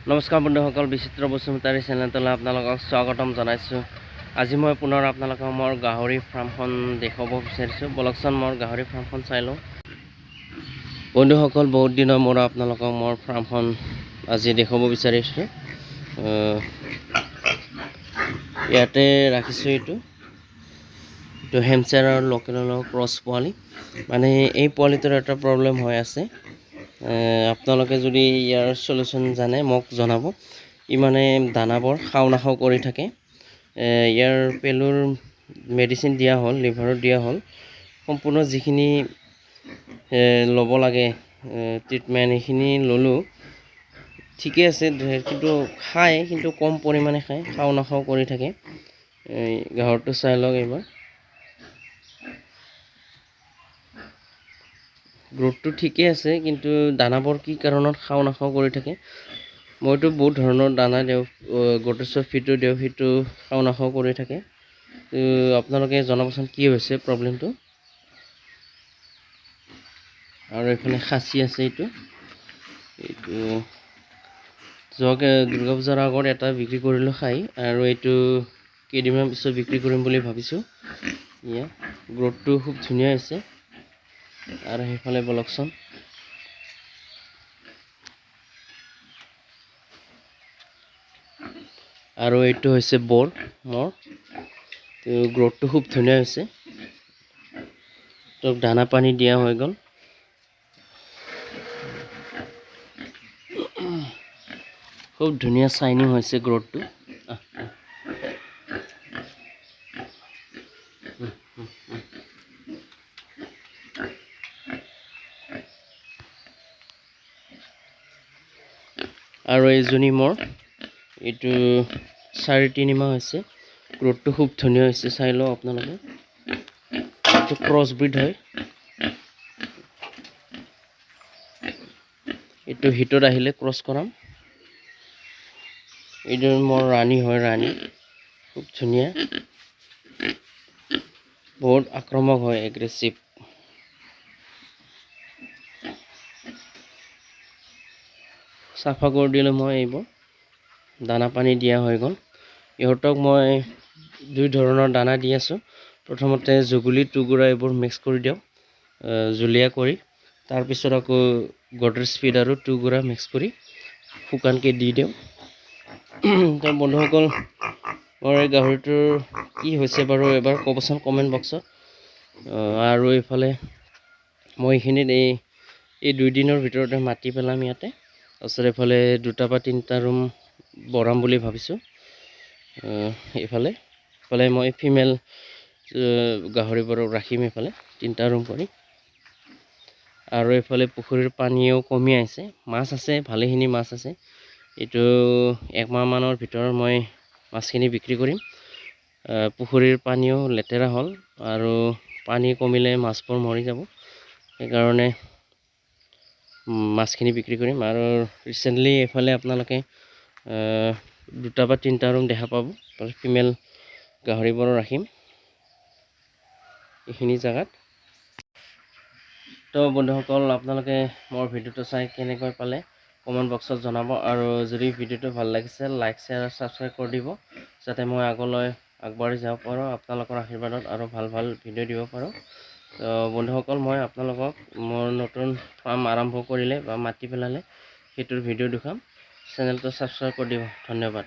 নমস্কাৰ বন্ধুসকল, বিচিত্ৰ বসুমতাৰী চেনেলটোলৈ আপোনালোকক স্বাগতম জনাইছোঁ। আজি মই পুনৰ আপোনালোকক মোৰ গাহৰি ফাৰ্মখন দেখুৱাব বিচাৰিছোঁ। বলকচোন, মোৰ গাহৰি ফাৰ্মখন চাই লওঁ। বন্ধুসকল, বহুত দিনৰ মূৰত আপোনালোকক মোৰ ফাৰ্মখন আজি দেখুৱাব বিচাৰিছোঁ। ইয়াতে ৰাখিছোঁ এইটো এইটো হেমচাৰ আৰু লোকেলৰ ক্ৰছ পোৱালি। মানে এই পোৱালিটোৰ এটা প্ৰব্লেম হৈ আছে। আপোনালোকে যদি ইয়াৰ চলিউশ্যন জানে, মোক জনাব। ই মানে দানাবোৰ খাওঁ নাখাওঁ কৰি থাকে। ইয়াৰ পেলুৰ মেডিচিন দিয়া হ'ল, লিভাৰত দিয়া হ'ল, সম্পূৰ্ণ যিখিনি ল'ব লাগে ট্ৰিটমেণ্ট, সেইখিনি ল'লোঁ, ঠিকে আছে। কিন্তু খায়, কিন্তু কম পৰিমাণে খায়, খাওঁ নাখাওঁ কৰি থাকে। এই গাহৰিটো চাই লওক এইবাৰ। গ্ৰ'থটো ঠিকেই আছে, কিন্তু দানাবোৰ কি কাৰণত খাওঁ নাখাওঁ কৰি থাকে? মইতো বহুত ধৰণৰ দানা দিওঁ, গডৰেজৰ ফিটো দিওঁ, সেইটো খাওঁ নাখাওঁ কৰি থাকে। আপোনালোকে জনাবচোন কি হৈছে প্ৰব্লেমটো। আৰু এইফালে খাচী আছে। এইটো এইটো যোৱা দুৰ্গা পূজাৰ আগত এটা বিক্ৰী কৰিলোঁ খাই, আৰু এইটো কেইদিনমান পিছত বিক্ৰী কৰিম বুলি ভাবিছোঁ। এয়া গ্ৰ'থটো খুব ধুনীয়া হৈছে। আৰু সেইফালে বলকচোন। আৰু এইটো হৈছে বৰ মোৰ গ্ৰ'থটো খুব ধুনীয়া হৈছে। তেওঁক দানা পানী দিয়া হৈ গ'ল। খুব ধুনীয়া চাইনিং হৈছে গ্ৰ'থটো। আৰু এইজনী মোৰ এইটো 3.5 মাহ হৈছে। গ্ৰ'থটো খুব ধুনীয়া হৈছে, চাই লওক আপোনালোকে। এইটো ক্ৰছ ব্ৰীড হয়। এইটো হিটত আহিলে ক্ৰছ কৰাম। এইটো মোৰ ৰাণী হয়, ৰাণী খুব ধুনীয়া, বহুত আক্ৰমক হয়, এগ্ৰেছিভ। চাফা কৰি দিলোঁ মই এইবোৰ, দানা পানী দিয়া হৈ গ'ল। ইহঁতক মই দুই ধৰণৰ দানা দি আছোঁ। প্ৰথমতে জুগুলি টুকুৰা এইবোৰ মিক্স কৰি দিওঁ জুলীয়া কৰি, তাৰপিছত আকৌ গডৰেজ ফিড আৰু টুকুৰা মিক্স কৰি শুকানকৈ দি দিওঁ। তো বন্ধুসকল, মোৰ এই গাহৰিটোৰ কি হৈছে বাৰু এবাৰ ক'বচোন কমেণ্ট বক্সত। আৰু এইফালে মই এইখিনিত এই এই 2 দিনৰ ভিতৰতে মাটি পেলাম ইয়াতে। তাৰপিছত এইফালে দুটা বা তিনিটা ৰুম বঢ়াম বুলি ভাবিছোঁ। এইফালে এইফালে মই ফিমেল গাহৰিবোৰক ৰাখিম এইফালে তিনিটা ৰুম কৰি। আৰু এইফালে পুখুৰীৰ পানীও কমি আহিছে, মাছ আছে, ভালেখিনি মাছ আছে। এইটো একমাহমানৰ ভিতৰত মই মাছখিনি বিক্ৰী কৰিম। পুখুৰীৰ পানীও লেতেৰা হ'ল আৰু পানী কমিলে মাছবোৰ মৰি যাব, সেইকাৰণে মাছখিনি বিক্ৰী কৰিম। আৰু ৰিচেণ্টলি এইফালে আপোনালোকে দুটা বা তিনিটা ৰুম দেখা পাব, ফিমেল গাহৰিবোৰো ৰাখিম এইখিনি জেগাত। তো বন্ধুসকল, আপোনালোকে মোৰ ভিডিঅ'টো চাই কেনেকৈ পালে কমেণ্ট বক্সত জনাব। আৰু যদি ভিডিঅ'টো ভাল লাগিছে, লাইক, শ্বেয়াৰ, ছাবস্ক্ৰাইব কৰি দিব, যাতে মই আগলৈ আগবাঢ়ি যাব পাৰোঁ আপোনালোকৰ আশীৰ্বাদত আৰু ভাল ভাল ভিডিঅ' দিব পাৰোঁ। তো বন্ধুসকল, মই আপোনালোকক মোৰ নতুন ফাৰ্ম আৰম্ভ কৰিলে বা মাটি পেলালে সেইটোৰ ভিডিঅ' দেখুৱাম। চেনেলটো ছাবস্ক্ৰাইব কৰি দিব। ধন্যবাদ।